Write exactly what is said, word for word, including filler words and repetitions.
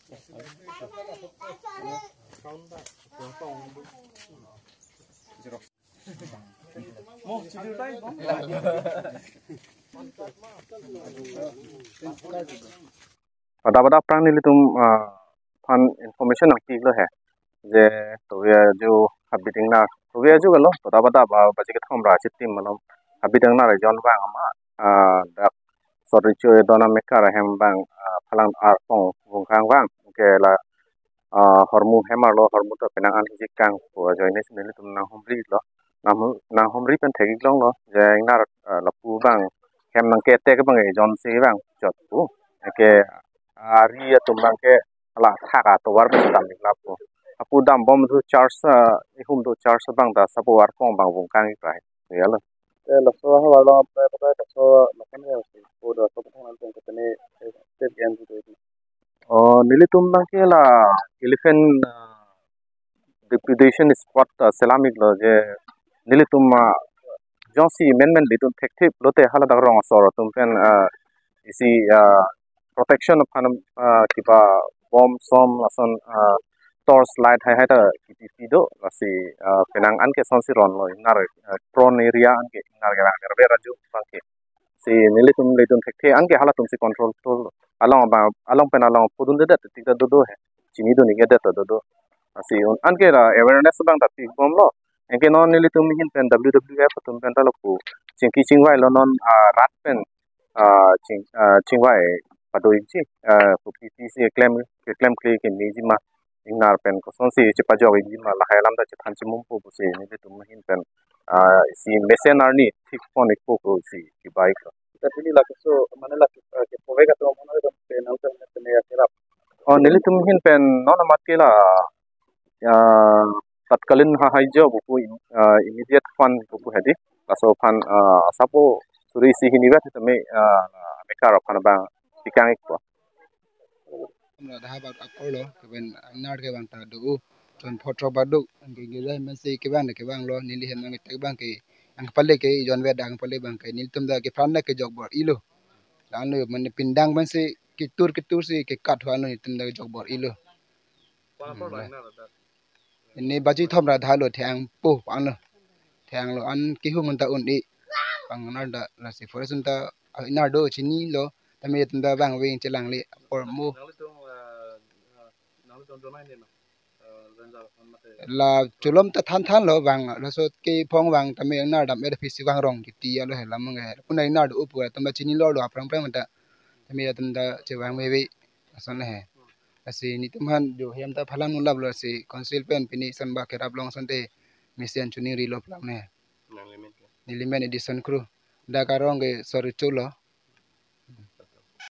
Pada pada aphrang nelitum, ah, aphan information nangpilo he. Je tovi ajo habit ingnar. Tovi ajo kalo, pada pada ba baji kethom ra chitim malom habit ingnar ejon abang ama, ah, dak Sot Recho Don Amekar ahem abang, ah, phalang arpong vungkang abang. Ke la, ah, hormu hem arlo, hormu ta penang an hijik kang pu ajoine si nelitum nanghumrilo. Nanghum-, nanghumri pen thek-ik longlo. Je ingnar, ah, lapu abang hem nangketek abang ejon si abang chot pu. Ke ari atum abang ke la thak atovar pen dam-ik lapu. Lapu dambom thu charge, ah, ihum do charge abang ta sapo arpong abang vungkang-ik ra he. Ya lo. Eh, laso havar lo, eh, pada laso lakan ya si. Pada laso pada nang tong ketene, eh, step gen tu. Oh, nelitum abang ke la elephant, ah, depredation squad, ah, selam-iklo je nelitum, ah, jongsi menmen ilitum thekthip lote hala dak rong asor atum pen, ah, isi, ah, protection aphan, ah, kiba bom som lason, ah, torch light haihai ta kipi do, lasi, ah, penang an ke sonsi ronlo ingnar, ah, prone area an ke ingnar ke rang nerve raju abang ke. Si nelitum ilitum thekthe anke halatum si control to along abang, along pen along pudun dedet tik ta dodo he. Chinidun-ik edet ta dodo. Si un anke ra awareness abang ta pibomlo. Anke non nelitum ahin pen W W F atum pen ta lapu chingki chingvailo non, ah, rat pen, ah, ching, ah, chingvai pado-ikji, ah, pu P T C klem, klemkle kemejima ingnar pen kosonsi chepajok-ikjima lahai alam ta chethan chimumpo pusi nelitum ahin pen, ah, si mesen arni thik pon-ikpo pusi kibai ko. Kita pini la keso, mane la, eh, ke pove ka to mane la ke nang tang ne ya kerap. Oh, nelitum ahin pen non amat ke la, ah, tatkalin hahai jo pupu, ah, immediate fund pupu hedi. Laso aphan, ah, sapo suri isi hini vet tame, ah, Amekar aphan abang pikang-ikpo. Amra dah bat apor lo, keben ingnar ke bang ta do, chon photro baduk, angke gila mesi kebang ke bang lo, neli hem nang tek bang ke, ang pale ke jon vet ang pale bang ke, nelitum ta ke pran ke jok bor-ilo. Lalu mane pindang bang si kitur kitur si ke kat huan lo nelitum ta ke jok bor-ilo. Ini baji thom ra dhalo thengpo panglo. Thenglo an kihum ta un-e. Pangnar da lasi forest ta ingnar do chinilo. Tame tum ta bang veng chelangle apor mo. La chulom ta than thanlo bang laso ke phong bang tame ingnar dam er phisi bang rong kiti alo he lamang he. Puna ingnar do upu tum ta chinilo lo aphrang phrang ta. Tame tum ta chevang veve. Ason he. Lasi nelitum aphan jo hem ta phalang nulap lo si council pen pini ason ba kerap long asonte mesen chuning rilo plang ne. Nang limen ke. Nelimen Edison Kro. Dak arong ke Sot Recho lo.